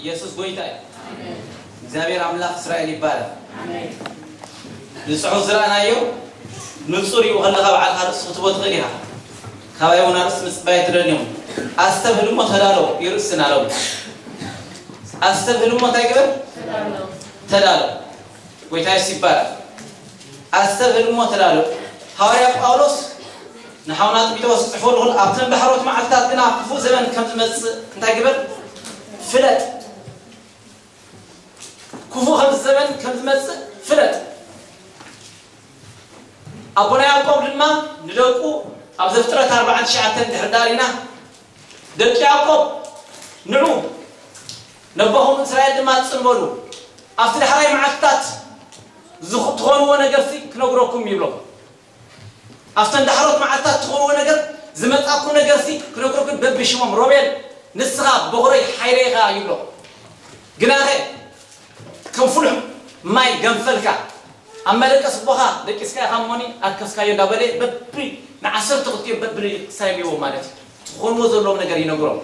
ኢየሱስ ጎይታ እዩ። እግዚኣብሔር ኣምላኽ እስራኤል ይባረክ። ብጽሑፍ ዝረኣናዮ ንጹር እዩ። ከለኻ ባዕልኻ ርእሱ ክትቦ ትኽእል ኢኻ። ካባይ እውን ኣርእስቲ ምጽባይ ትደልዮም። ኣስተብህል እሞ ተዳሎ ይርእስና ሎም። ኣስተብህል እሞ እንታይ ግበር? ተዳሎ። ጎይታ የሱስ ይባረክ። ኣስተብህል እሞ ተዳሎ። ሃዋርያ ጳውሎስ ንሓውና ጢሞቴዎስ ክጽሕፎ ልኹል ኣብተን ባሕሮት መዓልታት ግና ክፉእ ዘበን ከም ዝመጽእ እንታይ ግበር? ፍለጥ። ክፉእ ከም ዘበን ከም ዝመጽእ ፍለጥ። ኣቦና ያዕቆብ ድማ ንደቁ ኣብ ዘፍጥረት ኣርባዕተ ትሽዓተ ድሕር ዳሪና ደቂ ያዕቆብ ንዑ ነቦኹም እስራኤል ድማ ጽን በሉ ኣብቲ ዳሕራይ መዓልትታት ዝኽ- ትኾንዎ ነገርሲ ክነግረኩም ይብሎ። ኣብተን ዳሕሮት መዓልታት ትኾንዎ ነገር ዝመጻኩም ነገርሲ ክነግረኩም በብሽሞም ሮቤል ንስኻ በኹረይ ሓይለ ኢኻ ይብሎ። ግናኸ ከም ፍሉሕ ማይ ገንፈልካ ኣብ መደቀስ ኣቦኻ ደቂስካ ኢኻ እሞኒ ኣርከስካዮ እንዳበለ በቢ ንዓሰርተ ክልቲኦም በቢ ክሳይ ይብዎ ማለት እዩ። ዝኾንዎ ዘለዎም ነገር ይነግሮም።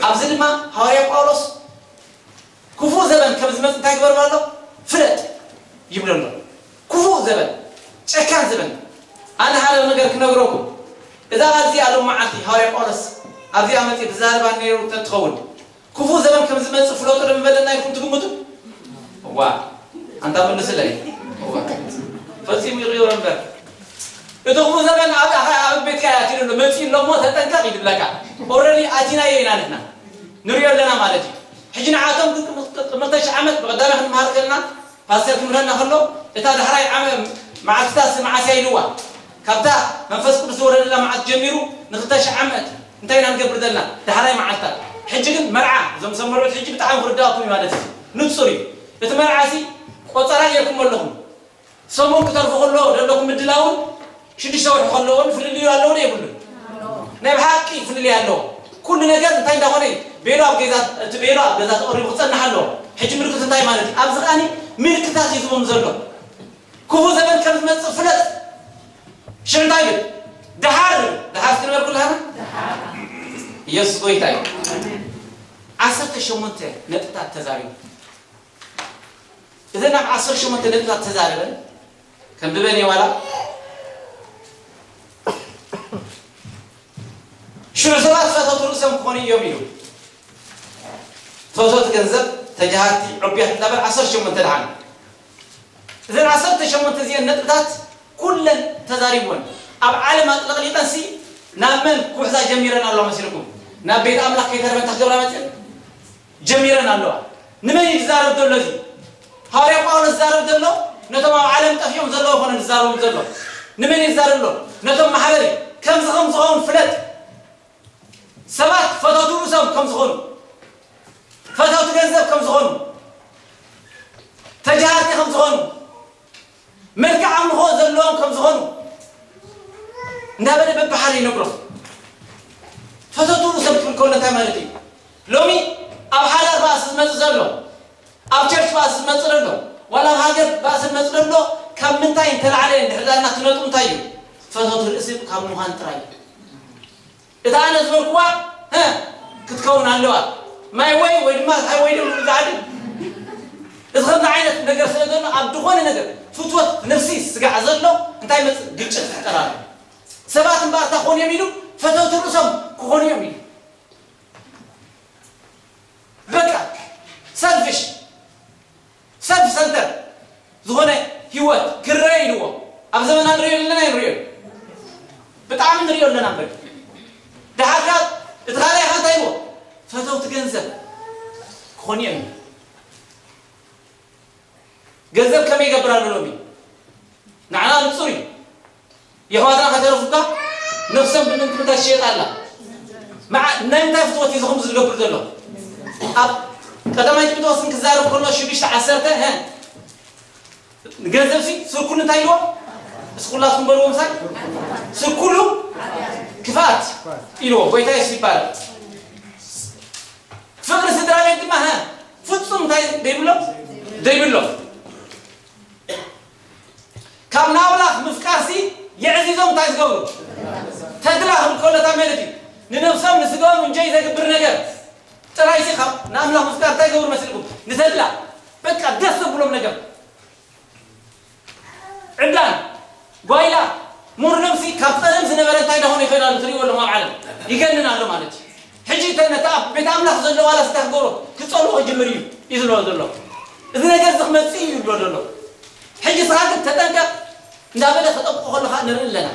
ኣብዚ ድማ ሃዋርያ ጳውሎስ ክፉእ ዘበን ከም ዝመጽእ እንታይ ግበር ኣሎ? ፍለጥ ይብሎ ኣሎ። ክፉእ ዘበን፣ ጨካን ዘበን። ኣነ ሓደ ነገር ክነግረኩም። እዛ ኣብዚ ኣሎም መዓልቲ ሃዋርያ ጳውሎስ ኣብዚኣ መጽእ ብዛረባ ነይሩ ተትኸውን ክፉእ ዘበን ከም ዝመጽእ ፍለጡ ዶ ምበለና ኢልኩም ትግምቱ? እዋ ኣንታ መልስለይ። እዋ ፈጺሙ ይቕይሮ እምበር እቲ ክፉእ ዘበን ኣብ ኣብ ቤትካ ያት ይብሎ መጽእ ኣሎ እሞ ተጠንቀቕ ይብለካ። ኦረዲ ኣቲናዮ ኢና ንሕና ንሪኦ ኣለና ማለት እዩ። ሕጂ ንዓቶም ግን ቅድሚ ክልተ ሽሕ ዓመት ብቐዳማይ ክንመሃር ከለና ፓስተር ክምህረና ከሎ እታ ዳሕራይ ዓመ መዓልትታት መዓስ እያ ኢልዋ። ካብታ መንፈስ ቅዱስ ዝወረደላ መዓልቲ ጀሚሩ ንክልተ ሽሕ ዓመት እንታይ ኢና ንገብር ዘለና ዳሕራይ መዓልትታት። ሕጂ ግን መርዓ እዞም ሰብ መርዑት ሕጂ ብጣዕሚ ክርዳእኩም እዩ ማለት እዩ። ንጹር እዩ። እቲ መርዓ ሲ ቆጸራ ጌርኩም ኣለኹም። ሰሙን ክተርፉ ከሎ ዘለኩም ምድላውን ሽዱሽተ ወርሒ ከለዎን ፍልልዩ ኣለዎ ዶ የብሉን? ናይ ብሓቂ ፍልልይ ኣለዎ። ኩሉ ነገር እንታይ እንዳኾነ እዩ? ቤሎ ኣብ ገዛ እቲ ቤሎ ኣብ ገዛ ተቐሪቡ ክጸንሕ ኣለዎ። ሕጂ ምልክት እንታይ ማለት እዩ? ኣብዚ ከኣኒ ምልክታት እዩ ዝቦም ዘሎ። ክፉእ ዘመን ከም ዝመጽእ ፍለጥ። ሽም እንታይ ይብል? ደሓር ይብል። ደሓር እስኪ ንበል ኩላህና። ኢየሱስ ጎይታ እዩ። ዓሰርተ ሸሞንተ ነጥብታት ተዛሪቡ። እዘን ኣብ ዓሰርተ ሸሞንተ ነጥብታት ተዛረበን ከንብበን እየ ዋላ ሽዑ ሰባት ፈተውቲ ርእሶም ክኾኑ እዮም ኢሉ። ፈተውቲ ገንዘብ፣ ተጃሃርቲ፣ ዕቡያት እንዳበል ዓሰርተ ሸሞንተ ደሓን። እዘን ዓሰርተ ሸሞንተ እዚአን ነጥብታት ኩለን ተዛሪብወን ኣብ ዓለም ኣጥለቕሊቐንሲ ናብ መን ክውሕዛ ጀሚረን ኣለዋ መሲልኩም? ናብ ቤት ኣምላኽ ከይተረፈ እንታይ ክገብራ መፅን? ጀሚረን ኣለዋ። ንመን እዩ ዝዛረብ ዘሎ እዚ? ሃዋርያ ጳውሎስ ዝዛረብ ዘሎ ነቶም ኣብ ዓለም ጠፊኦም ዘለዉ ኮነ ዝዛረቦም ዘሎ። ንመን እዩ ዝዛረብ ኣሎ? ነቶም ማሕበር እዩ። ከምዚ ከም ዝኸውን ፍለጥ። ሰባት ፈተውቲ ርእሶም ከም ዝኾኑ፣ ፈተውቲ ገንዘብ ከም ዝኾኑ፣ ተጃሃርቲ ከም ዝኾኑ፣ መልክዕ ኣምልኾ ዘለዎም ከም ዝኾኑ እንዳበለ በብሓደ ይነግሮም። ፈተውቲ ርእሶም ክብል ከሎ እንታይ ማለት እዩ? ሎሚ ኣብ ሓዳር ባእሲ ዝመጽእ ዘሎ፣ ኣብ ቸርች ባእሲ ዝመጽእ ዘሎ፣ ዋላ ኣብ ሃገር ባእሲ ዝመጽእ ዘሎ ካብ ምንታይ እንተላዕለ እንድሕር ዳና ትነጡ እንታይ እዩ? ፈተውቲ ርእሲ ካብ ምዃን ጥራይ እዩ። እታ ኣነ ዝበልኩዋ እ ክትከውን ኣለዋ። ማይ ወይ ወይ ድማ ሃይ ወይ ደም ዝዓዲ እዚ ከምዚ ዓይነት ነገር ስለ ዘሎ ኣብ ዝኾነ ነገር ፍትወት ነፍሲ ስጋዕ ዘሎ እንታይ መጽእ ግጭት ክፍጠር ኣሎ። ሰባት እምበኣር እንታይ ክኾኑ እዮም ኢሉ ፈተውቲ ርእሶም ክኾኑ እዮም ኢሉ በቃ ሰልፊሽ ሰልፍ ሰንተር ዝኾነ ህይወት ክረአ ኢልዎ ኣብ ዘመና ንሪኦ ኣለና ንሪኦ ብጣዕሚ ንሪኦ ኣለና እምበር ደሓርካ እቲ ካልኣይ ካ እንታይ ኢልዎ ፈተውቲ ገንዘብ ክኾኑ እዮም ገንዘብ ከመይ ይገብር ኣሎ ሎሚ ንዓና ንፁር እዩ የሕዋትና ከተረፉካ ነፍሶም ብምንትምታ ትሸየጥ ኣላ ናይ ምንታይ ፍትወት እዩ ዝኹም ዝገብር ዘሎ ኣብ ቀዳማይ ጢሞቴዎስን ክዛረብ ከሎ ሽዱሽተ ዓሰርተ ንገንዘብ ሲ ስርኩሉ እንታይ ኢልዎ እስኩላትኩም በልዎም ሳይ ስርኩሉ ክፍኣት ኢልዎ ጎይታ የሱ ይባላል ፍቅሪ ስድራ ቤት ድማ ፍጹም እንታይ ዘይብሎ ዘይብሎ ካብ ንኣምላኽ ምፍቃርሲ የዕዚዞም እንታይ ዝገብሩ ተድላ ክብል ከሎ እንታይ ማለት እዩ ንነብሶም ንስጋኦም እንጆይ ዘግብር ነገር ጥራይሲ ካብ ንኣምላኽ ምፍቃር እንታይ ይገብሩ መሲልኩም? ንተድላ በቃ ደስ ዘብሎም ነገር ዕብዳን ጓይላ ሙር ነብሲ ካብ ቀደም ዝነበረ እንታይ ደኾነ ይኸይድ ኣሎ ትሪእዎ ኣለኹም ኣብ ዓለም ይገንን ኣሎ ማለት እዩ። ሕጂ እተ ነታ ኣብ ቤት ኣምላኽ ዘሎ ዋላ ስታ ክገብሮ ክጸልኦ ክጅምር እዩ እዩ ዝብሎ ዘሎ። እዚ ነገር እዚ ክመጽእ እዩ ይብሎ ዘሎ። ሕጂ ስኻ ግን ተጠንቀቕ እንዳበለ ክጠብቆ ከሎ ከዓ ንርኢ ኣለና።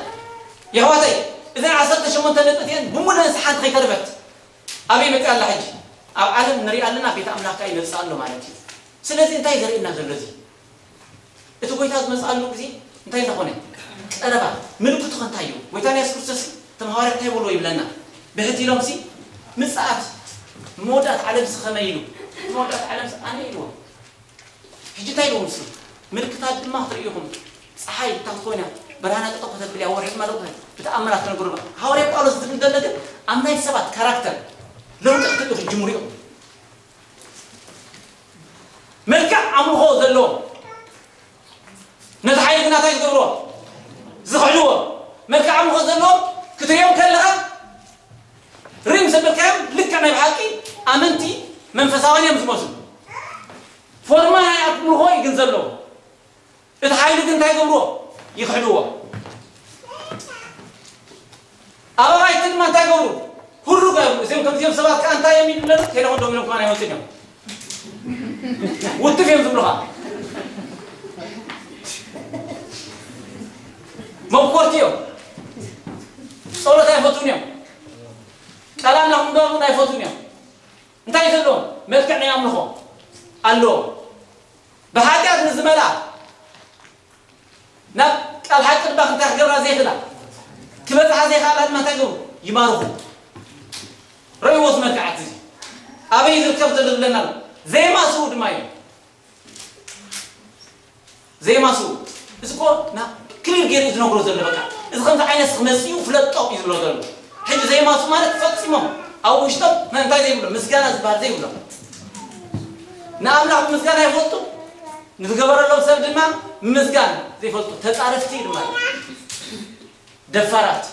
የሕዋተይ እዘን ዓሰርተ ሸሞንተ ነጥብትኤን ብሙሉእን ስሓንት ከይተርፈት ኣበይ መጽእ ኣላ ሕጂ? ኣብ ዓለም ንርኢ ኣለና ቤት ኣምላኽ ከዓ ይመጽእ ኣሎ ማለት እዩ። ስለዚ እንታይ ዘርእየና ዘሎ እዚ እቲ ጎይታ ዝመጽኣሉ ግዜ እንታይ እንዳኾነ ቀረባ ምልክቱ ከ እንታይ እዩ? ጎይታና የሱስ ክርስቶስ እቶም ሃዋርያት እንታይ በልዎ ይብለና? ብሕቲ ኢሎም ሲ ምጽኣት መወዳእት ዓለም ሲ ከመይ ኢሉ? መወዳእት ዓለም ሲ ኣነ ኢልዎ። ሕጂ እንታይ ኢልዎም ንሱ? ምልክታት ድማ ክትርእዩ ኢኹም። ፀሓይ እታ ክትኮን እያ፣ ብርሃና ጠጠው ከተብል እያ፣ ወርሒ ድማ ጠጠው ከተብል። ብተኣምራት ክነግሩ ሃዋርያ ጳውሎስ ዝብል ዘሎ ግን ኣብ ናይ ሰባት ካራክተር ለውጢ ክትርእዩ ክትጅምሩ ኢኹም። መልክዕ ኣምልኾ ዘለዎም ነቲ ሓይሊ ግና እንታይ ዝገብርዎ ዝኽሕድዎ መልክዕ ኣምልኾ ዘለዎም ክትሪኦም ከለኻ ሪም ዘበልካዮም ልክዕ ናይ ብሓቂ ኣመንቲ መንፈሳውያን እዮም ዝመስሉ። ፎርማ ናይ ኣምልኾ እዩ ግን ዘለዎ እቲ ሓይሊ ግን እንታይ ገብርዎ ይኽሕድዎ። ኣባባይቲ ድማ እንታይ ገብሩ? ሁሩ ገብሩ። እዚኦም ከምዚኦም ሰባት ከኣ እንታይ እዮም ይብለሉ? ቴሌፎን ደዊሎም ከማን ኣይወፅን እዮም። ውትፍ እዮም ዝብሉኻ። መብኮርቲ እዮም። ጸሎት ኣይፈቱን እዮም። ቃል ኣምላኽ ምንባብ እውን ኣይፈቱን እዮም። እንታይ ዘለዎም? መልክዕ ናይ ኣምልኾ ኣለዎም። ብሓጢኣት ንዝመልኣ ናብ ቃል ሓቂ ድማ እንታይ ክገብራ ዘይኽእላ ክበጽሓ ዘይኽእላ ድማ እንታይ ገብሩ ይማርኹ። ረእይዎ ዝመልክዓት እዚ ኣበይ ዝርከብ ዘሎ ዝብለና ኣሎ። ዘይማስኡ ድማ እዩ ዘይማስኡ። እዚ ኮ ክሊር ገይሩ ዝነግሮ ዘሎ በቃ እዚ ከምዚ ዓይነት ክመጽኡ ፍለጦ እዩ ዝብሎ ዘሎ። ሕጂ ዘይማስኡ ማለት ፈጺሞም ኣብ ውሽጦም እንታይ ዘይብሎ ምስጋና ዝበሃል ዘይብሎ ንኣምላኽ ብምስጋና ይፈልጡ ንዝገበረሎም ሰብ ድማ ምምስጋን ዘይፈልጡ ተጻረፍቲ ድማ ደፋራት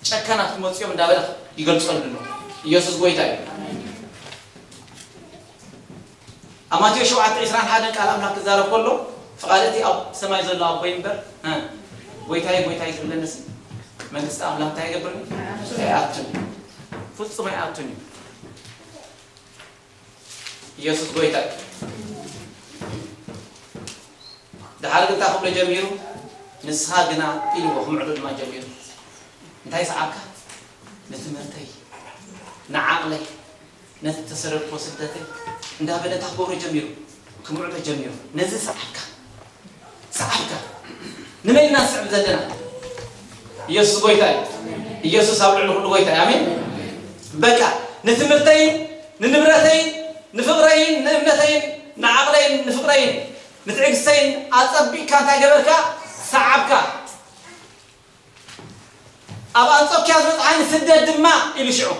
ጨካናት ክመፅኦም እንዳበለ ይገልፀሉ ኣሎ። ኢየሱስ ጎይታ እዩ። ኣብ ማቴዎስ ሸውዓተ ዕስራን ሓደን ቃል ኣምላኽ ክዛረብ ከሎ ፍቓድ እቲ ኣብ ሰማይ ዘሎ ኣቦይ እምበር እ፣ ጎይታየ ጎይታየ ዝብለንስ መንግስቲ ኣምላኽ እንታይ ኣይገብርን ኣይኣቱን ፍጹም ኣይኣቱን እዩ። ኢየሱስ ጎይታ እዩ። ድሓር ግን እንታይ ክብሎ ጀሚሩ? ንስኻ ግና ኢልዎ ክምዕዶ ድማ ጀሚሩ። እንታይ ሰዓብካ? ንትምህርተይ፣ ንዓቕለይ፣ ነቲ ተሰረድኮ ስደተይ እንዳበለ እንታይ ክገብሮ ጀሚሩ? ክምዕዶ ጀሚሩ። ነዚ ሰዓብካ ሰዓብካ ንመን ኢና ንስዕብ ዘለና? ኢየሱስ ጎይታ እዩ። ኢየሱስ ኣብ ልዕሊ ኩሉ ጎይታ እዩ። ኣሜን። በቃ ንትምህርተይን ንንብረተይን ንፍቕረይን ንእምነተይን ንዓቕለይን ንፍቕረይን ንትዕግስተይን ኣጸቢቕካ እንታይ ገበርካ? ሰዓብካ። ኣብ ኣንጾኪያ ዝበጽሓኒ ስደት ድማ ኢሉ ሽዑ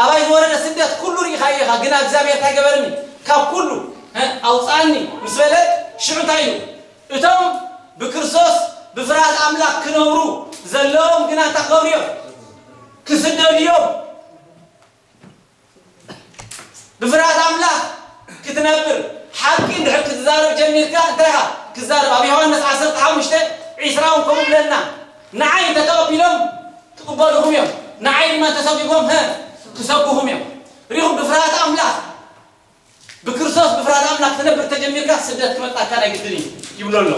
ኣባይ ዝወረደ ስደት ኩሉ ርኢኻ ኢኻ፣ ግና እግዚኣብሔር እንታይ ገበርኒ? ካብ ኩሉ እ፣ ኣውፅኣኒ ምስ በለ ሽዑ እንታይ እዩ? እቶም ብክርስቶስ ብፍርሃት ኣምላኽ ክነብሩ ዘለዎም ግና እንታይ ክገብሩ እዮም? ክስደዱ እዮም። ብፍርሃት ኣምላኽ ክትነብር ሓቂ እንድሕር ክትዛረብ ጀሚርካ እንታይ ኢኻ ክትዛረብ? ኣብ ዮሃንስ ዓሰርተ ሓሙሽተ ዕስራ እውን ከምኡ ብለና፣ ንዓይ እንተተቐቢሎም ክቕበልኹም እዮም፣ ንዓይ ድማ እንተሰጒጎም ሀ ክሰጉኹም እዮም። ሪኹም ብፍርሃት ኣምላኽ ብክርስቶስ ብፍርሃት ኣምላኽ ክትነብር ተጀሚርካ ስደት ክመጣካ ናይ ግድን እዩ ይብሎ ኣሎ።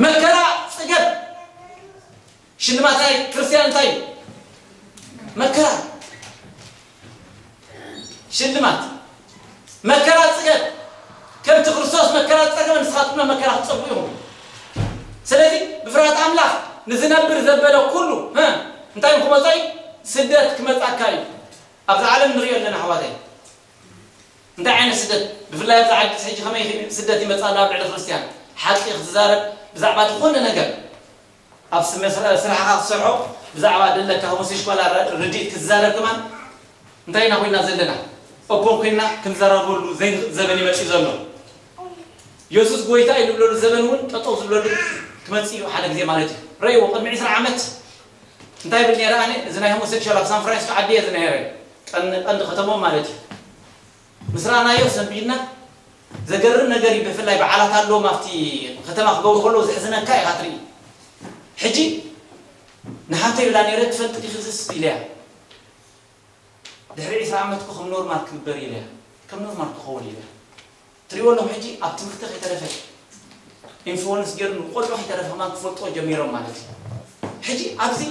መከራ ጽገብ ሽልማት ናይ ክርስቲያን እንታይ እዩ? መከራ ሽልማት መከራ ጽገብ ከምቲ ክርስቶስ መከራ ጸገበ ንስኻትኩም መከራ ክትጸግቡ ኢኹም። ስለዚ ብፍርሃት ኣምላኽ ንዝነብር ዘበለ ኩሉ እ፣ እንታይ ክመጻ እዩ? ስደት ክመጻካ እዩ። ኣብዚ ዓለም ንሪኦ ኣለና ኣሕዋተይ። እንታይ ዓይነት ስደት? ብፍላይ ኣብዚ ዓዲ ሕጂ ከመይ ስደት ይመጻ ኣሎ ኣብ ልዕሊ ክርስቲያን? ሓቂ ክትዛረብ ብዛዕባ ዝኾነ ነገር ኣብ ስራሕኻ ክትሰርሖ ብዛዕባ ደለካ ሆሞሴሽኳላ ርድኢት ክትዛረብ ከማን እንታይ ኢና ኮይና ዘለና? ኦፖን ኮይና ክንዘራረበሉ ዘይንኽእል ዘበን ይመፅእ ዘሎ። የሱስ ጎይታ እዩ ንብለሉ ዘበን እውን ጠጠው ዝብለሉ ክመፅእ እዩ ሓደ ግዜ ማለት እዩ። ረእይዎ ቅድሚ ዕስራ ዓመት እንታይ ብል ነረ ኣነ እዚ ናይ ሆሞሴክሹዋል ኣብ ሳን ፍራንሲስኮ ዓዲ እየ ዝነሄረ ቀንዲ ቀንዲ ከተሞም ማለት እዩ። ምስ ረኣናዮ ሰንቢድና። ዘገርም ነገር እዩ። ብፍላይ በዓላት ኣለዎም ኣብቲ ከተማ ክገብሩ ከለዉ ዘሕዝነካ ኢኻ ትርኢ። ሕጂ ንሓፍተይ ኢላ ነይረ፣ ትፈልጢ ዲኺ ዝስ ኢለያ። ድሕሪ ዕስራ ዓመት እኮ ከም ኖርማል ክግበር ኢለያ። ከም ኖርማል ክኸውን ኢለያ። ትሪእዎ ኣለኹም ሕጂ ኣብ ትምህርቲ ከይተረፈ ኢንፍሉወንስ ገይሩ ንቆልዑ ከይተረፈ ከማን ክፈልጥዎ ጀሚሮም ማለት እዩ። ሕጂ ኣብዚ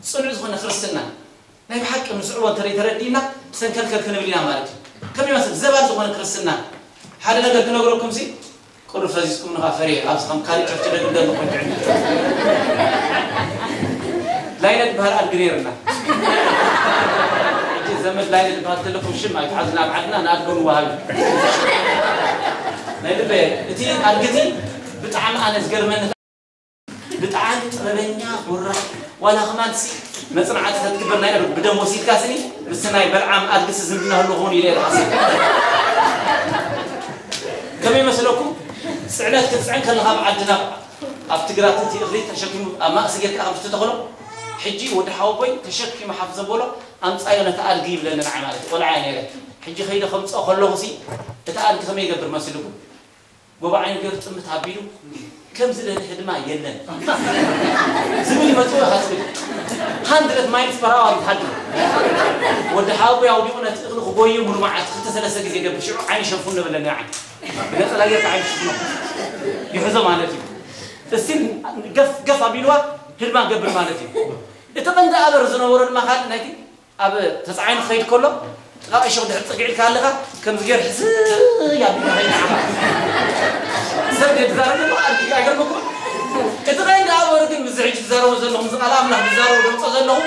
ጽኑዕ ዝኾነ ክርስትና ናይ ብሓቂ ንስዕቦ እንተደይ ተረዲእና ብሰንከልከል ክንብል ኢና ማለት እዩ። ከም ይመስል ዘባል ዝኾነ ክርስትና ሓደ ነገር ክነግረኩም ሲ ቁሩብ ፈዚዝኩም ንኻ ፈሪሕ ኣብዚ ከም ካልእ ቸርች ደግም ደሎ ቆልዑ ላይነ ዝበሃል ኣድጊ ነይርና። ሕጂ ዘመድ ላይነ ዝበሃል ተለኩም ሽም ኣይትሓዙ ናብ ዓድና ንኣድጎ ንወሃብ እዩ። ናይ ልበ እቲ ኣድግቲ ብጣዕሚ ኣነ ዝገርመኒ ብጣዕሚ ጥበበኛ ወራ ዋላ ከማን ሲ መጽናዕቲ ተትግበር ናይ ብደም ወሲድካ ስኒ ምስ ናይ በልዓም ኣድግሲ ዝምድና ህሉ ኾን ኢለ ይረሓስ ከመይ መስለኩም ጽዕነት ክትጽዕን ከለኻ ብዓድና ኣብ ትግራት እቲ እኽሊ ተሸኪሙ ኣብ ማእሲ ጌርካ ከም ዝተተኽሎ ሕጂ ወዲ ሓወቦይ ተሸኪሙ ሓፍ ዘበሎ ኣምጻዮ ነቲ ኣድጊ ይብለኒ ንዓይ ማለት እዩ። ቆልዓ እየ ነይረ። ሕጂ ከይደ ከምጽኦ ከለኹ ሲ እቲ ኣድጊ ከመይ ይገብር መሲልኩም? ጎባዓይ ገር ጥምት ኣቢሉ ከም ዝደሊ ህድማ የለን ዝብል ይመጽኡ ኢኻ ትብል ሃንድረት ማይልስ ፐር ኣወር ይትሃድም ወዲ ሓወቦይ ኣውዲቑ ነቲ እኽሊ ክጎዩ ሙሉ መዓልቲ ክልተ ሰለስተ ግዜ ገብር ሽዑ ዓይኒ ሸፉን ንብለኒ ንዓይ ብነጸላ ጌርካ ዓይኒ ሽፍኖ ይሕዞ ማለት እዩ። እስቲል ገፍ ገፍ ኣቢልዋ ህድማ ገብር ማለት እዩ። እቲ ቀንዲ ኣበር ዝነበሮ ድማ ካልእ ናይቲ ኣብ ተጻዒኑ ክኸይድ ከሎ ጥቓ እሾኽ ድሕር ጽግዒልካ ኣለኻ ከምዚ ገይር ሕስይ ኣቢልካ ከይድ ንዓኻ ሰብ ድየ ዝዛረብ ዘለኹ ኣድጊ ኣይገርመኩም? እቲ ቀንዲ ኣበር ግን ምስዚ ሕጂ ትዛረቡ ዘለኹም እዚ ቃል ኣምላኽ ዝዛረቡ ደምጾ ዘለኹ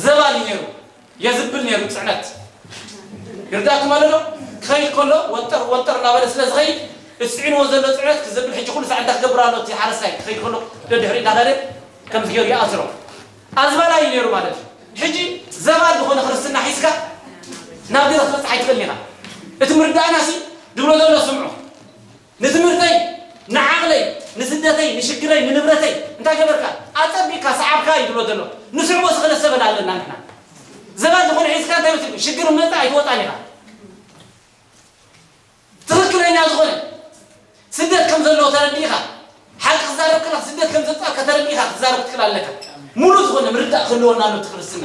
ዘባል እዩ ነይሩ። የዝብል ነይሩ ጽዕነት ይርዳእኩም ኣሎ ዶ? ክኸይድ ከሎ ወንጠር ወንጠር እናበለ ስለ ዝኸይድ እቲ ጽዒንዎ ዘሎ ጽዕነት ክዘብል ሕጂ ኩሉ ሳዕ እንታይ ክገብር ኣሎ እቲ ሓረስታይ ክኸይድ ከሎ ደድሕሪ እናኸደ ከምዚ ገይሩ ይኣስሮ ኣዝባላይ እዩ ነይሩ ማለት እዩ። ሕጂ ዘባል ዝኾነ ክርስትና ሒዝካ ናብ ገዛ ክትበጽሕ ኣይትኽእልን ኢኻ። እቲ ምርዳእና ሲ ድብሎ ዘሎ ስምዑ። ንትምህርተይ ንዓቕለይ ንስደተይ ንሽግረይ ንንብረተይ እንታይ ገበርካ ኣጸቢቕካ ሰዓብካ እዩ ድብሎ ዘሎ። ንስዕቦ ዝኽእለ ሰበል ኣለና ንሕና። ዘባል ዝኾነ ሒዝካ እንታይ መሲልኩም ሽግር መጻ ኣይትወጣን ኢኻ። ትኽክለኛ ዝኾነ ስደት ከም ዘለዎ ተረዲእኻ ሓቂ ክዛረብ ከለኻ ስደት ከም ዘጻልካ ተረዲእኻ ክትዛረብ ክትክእል ኣለካ። ሙሉ ዝኾነ ምርዳእ ክህልወና ኣሎ እቲ ክርስትና።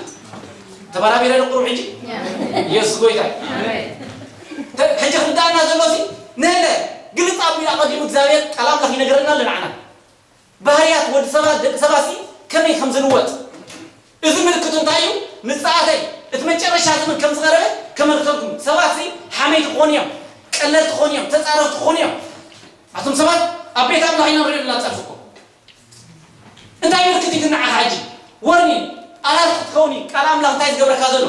ተበራቢረ ዶ ቁሩብ ሕጂ? ኢየሱስ ጎይታ እዩ። ተ- ሕጂ ክርዳእና ዘሎ ሲ ንህለ ግልጽ ኣቢሉ ኣቐዲሙ እግዚኣብሔር ቃል ኣምላኽ ይነግረና ኣሎ ንዓና። ባህርያት ወዲ ሰባት ደቂ ሰባት ሲ ከመይ ከም ዝልወጥ እዚ ምልክቱ እንታይ እዩ? ምጽኣተይ እቲ መጨረሻ ዘመን ከም ዝቐረበ ከመልክተልኩም። ሰባት ሲ ሓመይቲ ክኾኑ እዮም፣ ቀለልቲ ክኾኑ እዮም፣ ተጻረፍቲ ክኾኑ እዮም። ኣቶም ሰባት ኣብ ቤት ኣምላኽ ኢና ንሪኦ ዘለና ጸርፊ እኮ እንታይ ምልክት እዩ ግን ንዓኻ ሕጂ ወርኒ ኣላት ክትከውን እዩ ቃል ኣምላኽ እንታይ ዝገብረካ ዘሎ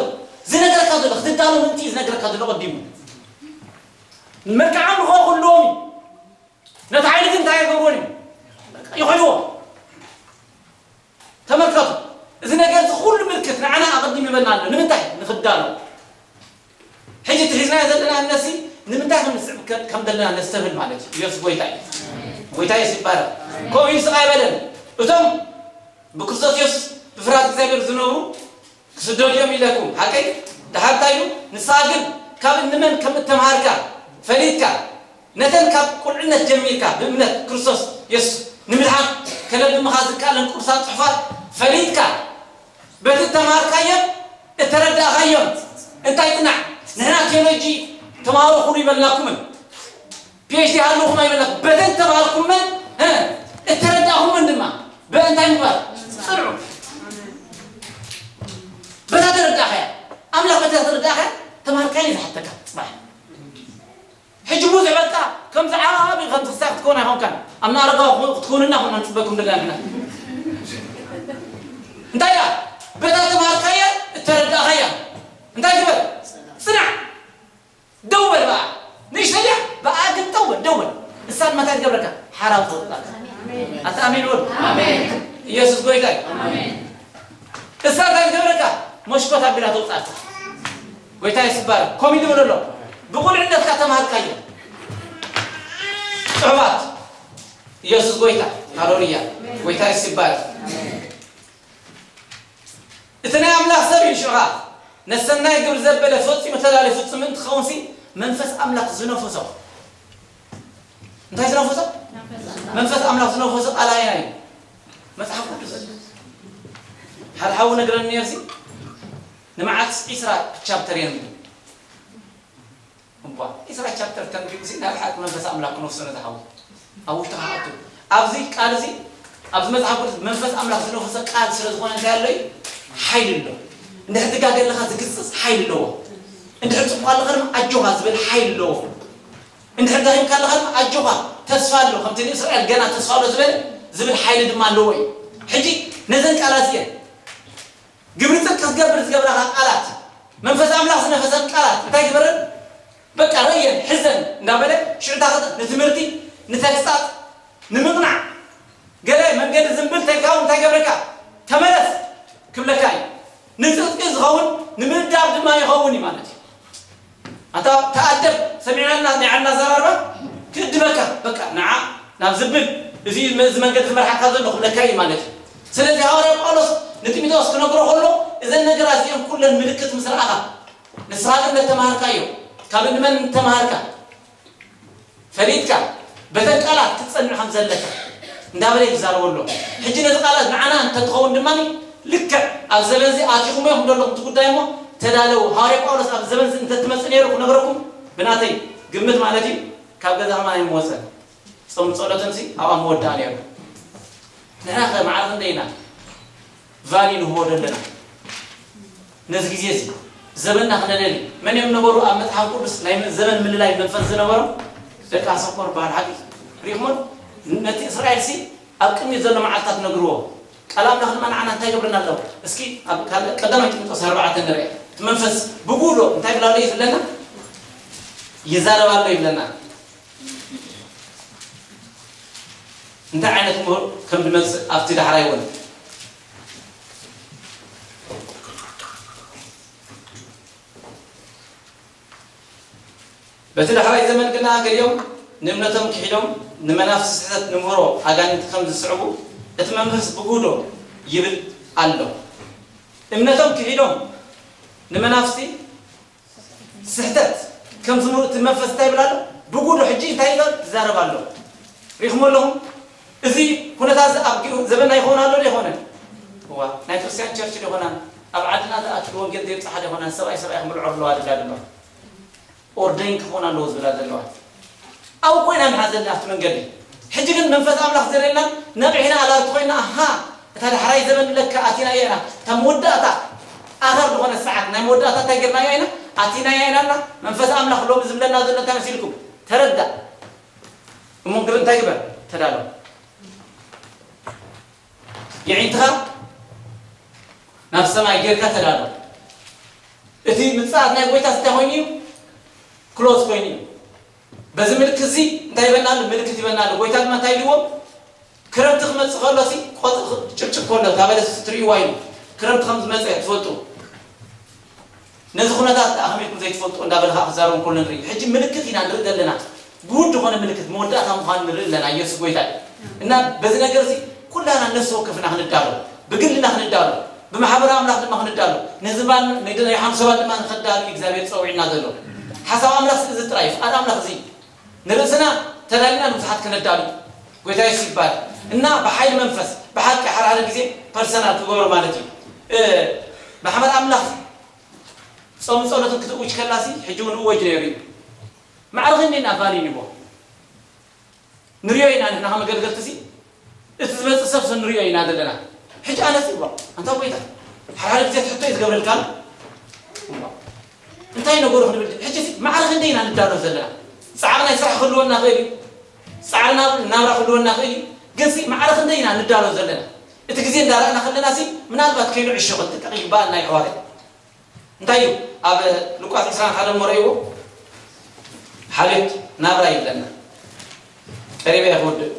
ዝነገረካ ዘሎ ክትዳሎ ምንቲ እዩ ዝነገረካ ዘሎ ቀዲሙ መልክዓም ንኸ ኩልዎም እዩ ነቲ ሓይሊ ግን እንታይ የገብርዎን እዩ ይኸድዎ ተመልከቱ እዚ ነገር እዚ ኩሉ ምልክት ንዓና ኣቐዲም ይበልና ኣሎ ንምንታይ ንክዳሎ ሕጂ እቲ ሒዝናዮ ዘለና እምነትሲ ንምንታይ ከም ንስዕብ ከ- ከም ዘለና ነስተብህል ማለት እዩ። ኢየሱስ ጎይታ እዩ። ጎይታ የሱስ ይባረክ። ከምኡ ኢሉ ስቕ ኣይበለን። እቶም ብክርስቶስ ኢየሱስ ብፍርሃት እግዚኣብሔር ዝነብሩ ክስደዱ እዮም ኢለኩም። ሓቀይ? ደሓር እንታይ ኢሉ? ንስኻ ግን ካብ እንመን ከም እተምሃርካ ፈሊጥካ ነተን ካብ ቁልዕነት ጀሚርካ ብእምነት ክርስቶስ ኢየሱስ ንምድሓን ከለብምኻ ዝከኣለን ቅዱሳት ጽሑፋት ፈሊጥካ በቲ እተምሃርካዮን እተረዳእኻዮን እንታይ ጽናዕ ንሕና ቴዎሎጂ ተምሃሮ ኩኑ ይበልናኩምን ፒኤችዲ ሃለኹም ኣይበልናኩም በተን ተምሃርኩመን እ፣ እተረዳእኹመን ድማ በእንታይ ምግባር ጽንዑ በታ ተረዳእኻያ ኣምላኽ በታ ተረዳእኻያ ተምሃርካዮ እዩ ዝሓተካ ጽባሕ ሕጂ ብዙሕ በቃ ከምዚ ዓቢ ከምዚ ክሳብ ክትኮን ኣይኮንካን ኣብ ንኣረጋዊ ክትኮንና ኮና ንፅበኩም ዘለና ንሕና እንታይ ዳ በታ ተማሃርካያ እተረዳእኻያ እንታይ ግበር ፅናዕ ደው በል በኣ ንእሽተይ ድያ በኣ ግን ጠው በል ደው በል እሳ ድማ እንታይ ትገብረካ ሓራው ትወፅእ ኣታ ኣሜን በሉ ኢየሱስ ጎይታ እዩ እሳ እንታይ ትገብረካ መሽኮት ኣቢላ ተውፃእካ ጎይታ የስባረ ኮሚት በሎ ኣሎ ብቁልዕነትካ ተማሃርካዮ ጥዑባት ኢየሱስ ጎይታ ሃሌሉያ ጎይታ የስባረ እቲ ናይ ኣምላኽ ሰብ እዩ ሽዑኻ ነሰናይ ግብሪ ዘበለ ፈጺሙ ተዳልዩ ፍጹም እንትኸውን ሲ መንፈስ ኣምላኽ ዝነፈሶ እንታይ ዝነፈሶ መንፈስ ኣምላኽ ዝነፈሶ ቃል ኣየናይ እዩ? መጽሓፍ ቅዱስ። ሓደ ሓው ነግረኒ ነርሲ ንመዓልቲ ዒስራ ቻፕተር የንብብ እባ ዒስራ ቻፕተር ተንቢቡ ሲ ናብ ሓቂ መንፈስ ኣምላኽ ክነፍሶ ነዚ ሓው ኣብ ውሽጥኻ ኣቱ ኣብዚ ቃል እዚ ኣብዚ መጽሓፍ ቅዱስ መንፈስ ኣምላኽ ዝነፈሰ ቃል ስለ ዝኾነ እንታይ ኣሎ እዩ? ሓይሊ ኣሎ። እንድሕር ትጋገ ኣለኻ ዝግስጽ ሓይሊ ኣለዎ። እንድሕር ጽቡቕ ኣለኻ ድማ ኣጆኻ ዝብል ሓይሊ ኣለዎ። እንድሕር ደኺምካ ኣለኻ ድማ ኣጆኻ ተስፋ ኣሎ ከምቲ ንእስራኤል ገና ተስፋ ኣሎ ዝበለ ዝብል ሓይሊ ድማ ኣለዎ እዩ። ሕጂ ነዘን ቃላት እየን ግብሪ ጽድቂ ክትገብር ዝገብራኻ ቃላት መንፈስ ኣምላኽ ዝነፈሰን ቃላት እንታይ ግበረን በቃ ረእየን ሕዘን እንዳበለ ሽዕታ ንትምህርቲ ንተግሳጽ ንምቕናዕ ገለ መንገዲ ዝንብል ተልካውን እንታይ ገብረካ ተመለስ ክብለካ እዩ። ንጽድቂ ዝኸውን ንምእዳብ ድማ ይኸውን እዩ ማለት እዩ። ኣታ ተኣደብ ሰሚዕናና ናይ ዓና ዘራርባ ክእድበካ በቃ ንዓ ናብ ዝብል እዚ እዚ መንገዲ ዝመርሓካ ዘሎ ክብለካ እዩ ማለት እዩ። ስለዚ ሃዋርያ ጳውሎስ ንጢሞቴዎስ ክነግሮ ከሎ እዘን ነገራት እዚኦም ኩለን ምልክት ምስ ረኣኻ ንስኻ ግን ነተማሃርካዮ ካብ ንመን ተማሃርካ ፈሊጥካ በተን ቃላት ክትጸንዕ ከም ዘለካ እንዳበለ ይዛረበ ኣሎ። ሕጂ ነዚ ቃላት ንዓና እንተትኸውን ድማ ልክዕ ኣብ ዘበን እዚ ኣቲኹም ኢኹም ዘለኹም እቲ ጉዳይ እሞ ተዳለዉ። ሃዋርያ ጳውሎስ ኣብ ዘበን እዚ እንተትመጽእ ነይሩ ክነግረኩም ብናተይ ግምት ማለት እዩ ካብ ገዛ ከማን ኣይምወጸን። ጾም ጸሎትን ሲ ኣብኣ መወዳእ ነይሩ። ንሕና ከ መዓር ክንደይ ኢና ቫሊ ንህቦ ዘለና ነዚ ግዜ እዚ ዘበንና ክነለሊ መን እዮም ነበሩ ኣብ መጽሓፍ ቅዱስ ናይ ዘበን ምልላይ መንፈስ ዝነበሮም ደቂ ኣሰኮር በሃል ሓቂ ሪእኩሞን ነቲ እስራኤል ሲ ኣብ ቅድሚት ዘሎ መዓልታት ነግርዎ ቃል ኣምላኽ ድማ ንዓና እንታይ ገብርና ኣለዎ እስኪ ኣብ ካልእ ቀዳማይ ጢሞቴዎስ ኣርባዕተ ንርአ እቲ መንፈስ ብጉዶ እንታይ ብላሎ እዩ ዝብለና ይዛረብ ኣሎ ይብለና እንታይ ዓይነት ምሁር ከም ዝመጽእ ኣብቲ ዳሕራይ እውን በቲ ዳሕራይ ዘመን ግና ገሊኦም ንእምነቶም ክሒዶም ንመናፍስቲ ስሕተት ንምህሮ ኣጋንንቲ ከም ዝስዕቡ እቲ መንፈስ ብጉዶ ይብል ኣሎ። እምነቶም ክሒዶም ንመናፍስቲ ስሕተት ከም ዝምህሩ እቲ መንፈስ እንታይ ይብል ኣሎ? ብጉዶ ሕጂ እንታይ ይብል ትዛረብ ኣሎ? ሪእኹሞ ኣለኹም? እዚ ኩነታት እዚ ኣብ ዘበና ይኸውን ኣሎ ዶ ይኾነን? እዋ ናይ ክርስቲያን ቸርች ዶ ይኾናን ኣብ ዓድና ዝኣትሉ ወንጌል ዘይብፅሓ ዶ ይኾናን ሰብኣይ ሰብኣይ ክምልዖ ኣለዋ ዝብላ ድማ ኦርደይን ክኾን ኣለዎ ዝብላ ዘለዋ ኣብ ኮይና ንሓዘና ኣብቲ መንገዲ ሕጂ ግን መንፈስ ኣምላኽ ዘርእየና ነቒሕና ኣላርቲ ኮይና ኣሃ እታ ዳሕራይ ዘበን ለካ ኣቲና ኢና እታ መወዳእታ ኣኸር ዝኾነ ሰዓት ናይ መወዳእታ እንታይ ገርናዮ ኢና ኣቲናያ ኢናና መንፈስ ኣምላኽ ሎም ዝብለና ዘሎ እንታይ መሲልኩም ተረዳእ እሞ ግር እንታይ ግበር ተዳሎ የዒንትኻ ናብ ሰማይ ጌርካ ተዳሎ እቲ ምጽኣት ናይ ጎይታ እንታይ ኮይኑ እዩ ክሎዝ ኮይኑ እዩ በዚ ምልክት እዚ እንታይ ይበናሉ ምልክት ይበናሉ ጎይታ ድማ እንታይ ኢልዎ ክረምቲ ክመጽእ ከሎ ሲ ቆጽሊ ጭብጭብ ከሎ እታ በለስ ትርእይዋ ኢሉ ክረምቲ ከም ዝመጸ ትፈልጡ ነዚ ኩነታት ኣኸሚልኩም ዘይትፈልጡ እንዳበልካ ክዛረቡ ከሎ ንርኢ ሕጂ ምልክት ኢና ንርኢ ዘለና ግሁድ ዝኾነ ምልክት መወዳእታ ምዃኑ ንርኢ ኣለና ኢየሱስ ጎይታ እዩ እና በዚ ነገር እዚ ኩላና ነፍሲ ወከፍና ክንዳሎ ብግልና ክንዳሎ ብማሕበራዊ ኣምላኽ ድማ ክንዳሎ ነዚ ባል ንግዲ ናይ ሓምሶ ባል ድማ ንኸዳሉ እግዚኣብሔር ጸዊዕና ዘሎ ሓሳብ ኣምላኽ እዚ ጥራይ ፍቓድ ኣምላኽ እዚ ንርእስና ተዳሊና ንብዙሓት ክነዳሉ ጎይታ የሱስ ይባል እና ብሓይሊ መንፈስ ብሓቂ ሓደ ሓደ ግዜ ፐርሰናል ክገብሮ ማለት እዩ ማሕበር ኣምላኽ ጾም ጸሎትን ክትእውጅ ከላሲ ሕጂ እውን እወጅ ነይሩ እዩ ማዕረ ክንዲ ኢና ቫሊ ንቦ ንሪኦ ኢና ንሕና ከመገልገልቲ ሲ እቲ ዝመፅእ ሰብ ንሪኦ ኢና ዘለና ሕጂ ኣነ ሲ ኣንታ ጎይታ ሓደ ሓደ ግዜ ትሕቶ እዩ ዝገብረልካ እንታይ ነገሩ ክንብል ሕጂ ማዕረ ክንደይ ኢና ንዳሎ ዘለና ፃዕሪ ናይ ስራሕ ክህልወና ክእል እዩ ፃዕሪ ናብራ ክህልወና ክእል እዩ ግን ሲ ማዕረ ክንደይ ኢና ንዳሎ ዘለና እቲ ግዜ እንዳረኣና ከለና ሲ ምናልባት ከይኑ ዕሾ ክንጥቀቕ ይግባኣና ይሕዋረ እንታይ እዩ ኣብ ሉቃስ ዕስራን ሓደን መረእዎ ሓልዮት ናብራ ይብለና ቀሪበ እየ ክውድእ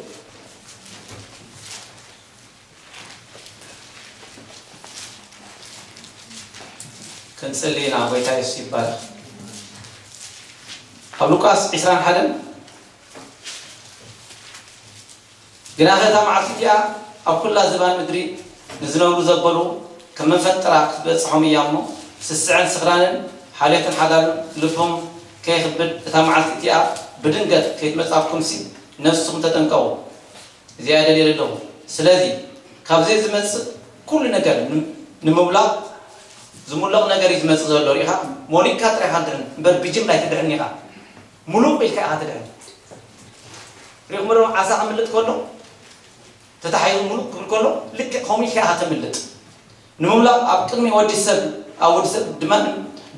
ክንጽሊ ኢና ጎይታ የሱስ ይባረክ ኣብ ሉቃስ ዕስራን ሓደን ግናኸ እታ መዓልቲ እቲኣ ኣብ ኩላ ዝባን ምድሪ ንዝነብሩ ዘበሉ ከም መንፈት ጥራ ክትበጽሖም እያ እሞ ስስዐን ስኽራንን ሓልዮትን ሓዳርን ልቦም ከየኽብድ፣ እታ መዓልቲ እቲኣ ብድንገት ከይትመጻኩምሲ ነፍስኹም ተጠንቀቑ። እዚኣ ደልየ ኣለኹ። ስለዚ ካብዚ ዝመጽእ ኩሉ ነገር ን-፣ ንምውላቕ ዝሙለቕ ነገር እዩ ዝመጽእ ዘሎ። ርኢኻ፣ ሞሊቕካ ጥራይ ኢኻ ትድሕን እምበር ብጅምላ ኣይትድሕን ኢኻ። ሙሉቕ ኢልካ ኢኻ ትድሕን። ርኢኹም ዶ ዓሳ ክምልጥ ከሎ ተታሒዙ ሙሉእ ክብል ከሎ ልክዕ ከምኡ ኢልካ ኢኻ ተምልጥ። ንምምላእ ኣብ ቅድሚ ወዲ ሰብ፣ ኣብ ወዲ ሰብ ድማ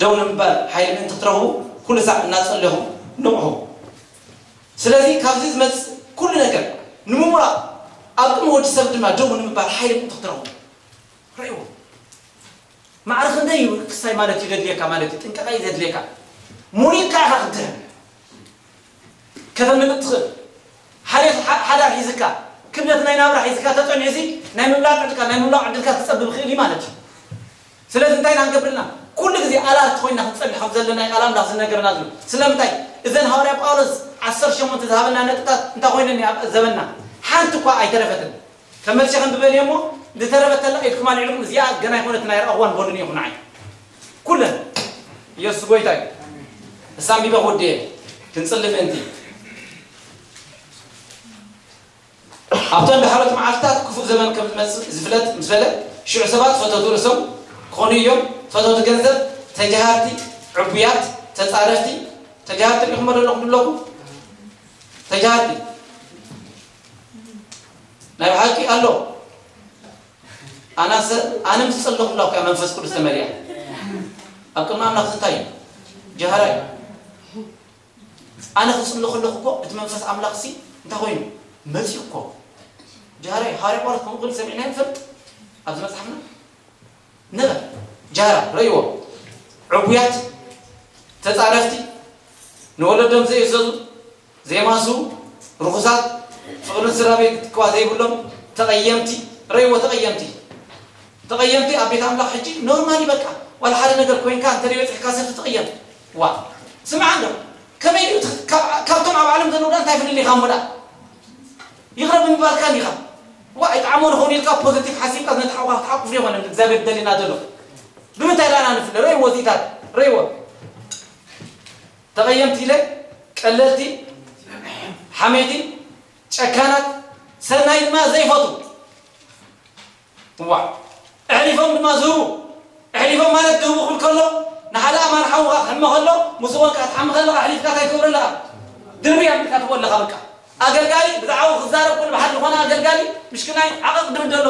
ደው ንምባል ሓይሊ ምእንቲ ክትረኽቡ ኩሉ ሳዕ እናጸለኹም ንቕሑ። ስለዚ ካብዚ ዝመጽእ ኩሉ ነገር ንምሙላእ ኣብ ቅድሚ ወዲ ሰብ ድማ ደው ንምባል ሓይሊ ምእንቲ ክትረኽቡ ርእይዎ። ማዕረ ክንደይ እዩ ክሳይ ማለት እዩ ዘድልየካ ማለት እዩ። ጥንቃቐ እዩ ዘድልየካ። ሙኒካ ኢኻ ክትድሕን። ከተምልጥ ትኽእል። ሓደ ሓዳር ሒዝካ፣ ክብደት ናይ ናብራ ሒዝካ ተጸኒዑሲ ናይ ምብላዕ ዕድልካ፣ ናይ ምብላዕ ዕድልካ ክጸብብ ይኽእል እዩ ማለት እዩ። ስለዚ እንታይ ኢና ክንገብር ኣለና? ኩሉ ግዜ ኣላርት ኮይና ክንጸሊ ከም ዘለና እዩ ቃል ኣምላኽ ዝነገረና ዘሎ። ስለምንታይ? እዘን ሃዋርያ ጳውሎስ ዓሰርተ ሸሞንተ ዝሃበና ነጥብታት እንታይ ኮይነን እየን ኣብ ዘበንና? ሓንቲ እኳ ኣይተረፈትን። ከም መልሲ ከም ዝበልዮ እሞ ዝተረፈተላ ኢድኩም ኣልዒልኩም እዚኣ ገና ኣይኮነትን ኣይረኣኽዋን በሉኒ ኢኹም ንዓይ። ኩለን ኢየሱስ ጎይታ እዩ። እሳ ኣንቢበ ክውድእ እየ ክንጽሊ ምእንቲ። ኣብተን ዳሕሮት መዓልትታት ክፉእ ዘመን ከም ዝመጽእ ዝፍለጥ ምስ በለ ሽዑ ሰባት ፈተውቲ ርእሶም ክኾኑ እዮም፣ ፈተውቲ ገንዘብ፣ ተጃሃርቲ፣ ዕቡያት፣ ተጻረፍቲ። ተጃሃርቲ ርኢኹም ዶ ኣለኹም ድለኹም? ተጃሃርቲ ናይ ብሓቂ ኣሎ። ኣናሰ ኣነ ምስ ጸለኹ ኣለኹ እያ መንፈስ ቅዱስ ተመሊኣ። ኣብ ቅድሚ ኣምላኽ እንታይ እዩ? ጃህራ እዩ። ኣነ ክጽሊ ከለኹ እኮ እቲ መንፈስ ኣምላኽ ሲ እንታይ ኮይኑ? መጺኡ እኮ። ጃህራ እዩ። ሃዋርያ ጳውሎስ ከምኡ ክብል ሰሚዕና ንፈልጥ ኣብዚ መጽሓፍና። ነበረ ጃህራ ረእይዎ። ዕቡያት፣ ተጻረፍቲ፣ ንወለዶም ዘይእዘዙ፣ ዘይማስዉ፣ ርኹሳት፣ ፍቕርን ስድራ ቤት እኳ ዘይብሎም፣ ተቐየምቲ፣ ረእይዎ ተቐየምቲ። ተቐየምቲ ኣብ ቤት ኣምላኽ ሕጂ ኖርማል እዩ በቃ። ዋላ ሓደ ነገር ኮይንካ እንተ በጺሕካ ሰብ ትቕየም። ዋ፣ ስምዓ እንዶ፣ ከመይ ድዩ ትኽ-፣ ካብ-፣ ካብቶም ኣብ ዓለም ዘለዉ ደኣ እንታይ ፍልልይካ እሞ ደኣ? ይቕረ ብምባልካ እንዲኻ። ዋ፣ ኣይጠዓሞ ንኸውን ኢልካ ፖዘቲቭ ሓሲብካ ነቲ ሓውኻ ክትሓቁፍ ዶ ይኾነ እግዚኣብሔር ደሊና ዘሎ? ብምንታይ ደኣና ንፍለ? ረእይዎ እዚታት፣ ረእይዎ። ተቐየምቲ ኢለ፣ ቀለልቲ፣ ሓመይቲ፣ ጨካናት፣ ሰናይ ድማ ዘይፈቱ። ዋ፣ ኣሕሊፎም ድማ ዝህቡ። ኣሕሊፎም ማለት ዝህቡ ክብል ከሎ፣ ንሓደ ኣማን ሓውኻ ክሕመ ከሎ፣ ምስ ወንካ ክትሓሚ ከለኻ ኣሕሊፍካ እንታይ ትገብሮ ኣለኻ? ድርብይ ኣቢልካ ትህቦ ኣለኻ በቃ። ኣገልጋሊ ብዛዕባኡ ክዛረብ ከሎ፣ ብሓደ ዝኾነ ኣገልጋሊ ምሽክናይ ዓቐቕ ድብል ዘሎ።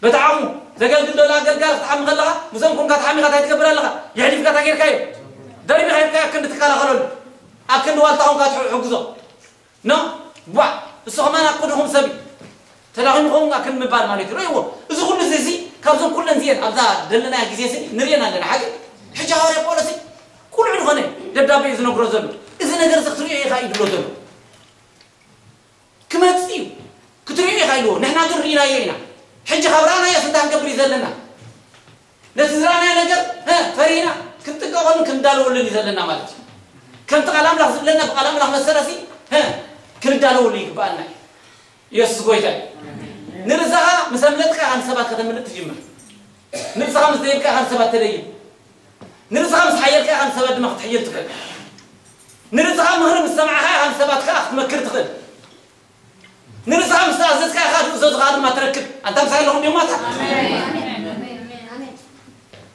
በቲ ዓቕሙ ዘገልግል ዘሎ ኣገልጋሊ ክትሓሚ ከለኻ፣ ምስኦም ኮንካ ተሓሚኻ እንታይ ትገብር ኣለኻ? የሕሊፍካ እንታይ ጌርካዮ? ደርቢኻ ሂብካዮ ኣብ ክንዲ ትከላኸለሉ። ኣብ ክንዲ ዋልታ ኮንካ ትሕ-፣ ትሕግዞ። ኖ፣ ቧዕ፣ እሱ ከማን ኣቅድኹም ሰብ እዩ። ተዳኺሙ ኸውን ኣክል ምባል ማለት እዩ። ረእይዎ፣ እዚ ኩሉ እዚ፣ እዚ ካብዞም ኩለን እዚአን ኣብዛ ዘለናያ ግዜ እዚ ንሪአን ኣለና። ሓቂ፣ ሕጂ ሃዋርያ ጳውሎስ ቁልዑ ዝኾነ ደብዳቤ እዩ ዝነግሮ ዘሎ። እዚ ነገር እዚ ክትሪኦ ኢኻ እዩ ዝብሎ ዘሎ። ክመጽእ እዩ፣ ክትሪኦ ኢኻ ኢልዎ። ንሕና ግን ርኢናዮ ኢና። ሕጂ ካብ ረኣናዮስ እንታይ ክንገብር እዩ ዘለና? ነቲ ዝረኣናዮ ነገር፣ እ፣ ፈሪህና ክንጥንቀቐሉን ክንዳለወሉን እዩ ዘለና ማለት እዩ። ከምቲ ቃል ኣምላኽ ዝብለና ብቃል ኣምላኽ መሰረትሲ፣ እ፣ ክንዳለወሉ ይግብኣና እዩ። ኢየሱስ ጎይታ እዩ። ንርእስኻ ምስ ኣምለጥካ ኢኻ ንሰባት ከተምልጥ ትጅምር። ንርእስኻ ምስ ደየብካ ኢኻ ንሰባት ተደይብ። ንርእስኻ ምስ ሓየልካ ኢኻ ንሰባት ድማ ክትሕይል ትኽእል። ንርእስኻ ምኽሪ ምስ ሰማዕካ ኢኻ ንሰባት ከኣ ክትመክር ትኽእል። ንርእስኻ ምስ ተኣዘዝካ ኢኻ ትእዘዝኻ ድማ ትረክብ። ኣንታ ምሳይ ኣለኹም ድዮም ማታ?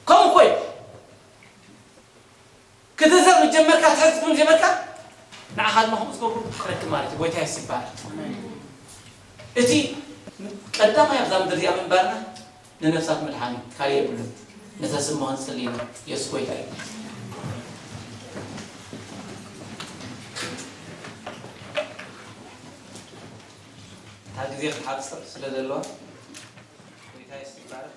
ከምኡ እኮ እዩ። ክትእዘዝ ምስ ጀመርካ፣ ትሕዝ ክትብል ምስ ጀመርካ፣ ንዓኻ ድማ ከምኡ ዝገብሩ ክትረክብ ማለት እዩ። ጎይታ የሱስ ይባረክ። እቲ ቀዳማይ ኣብዛ ምድሪ እዚኣ ምንባርና ንነፍሳት ምድሓን እዩ። ካልእ የብሉን። ነታ ስም ክንጽሊ ኢና። የሱስ ጎይታ እዩ። እታ ግዜ ክትሓጽር ስለ ዘለዋ፣ ጎይታ የሱስ ይባረክ።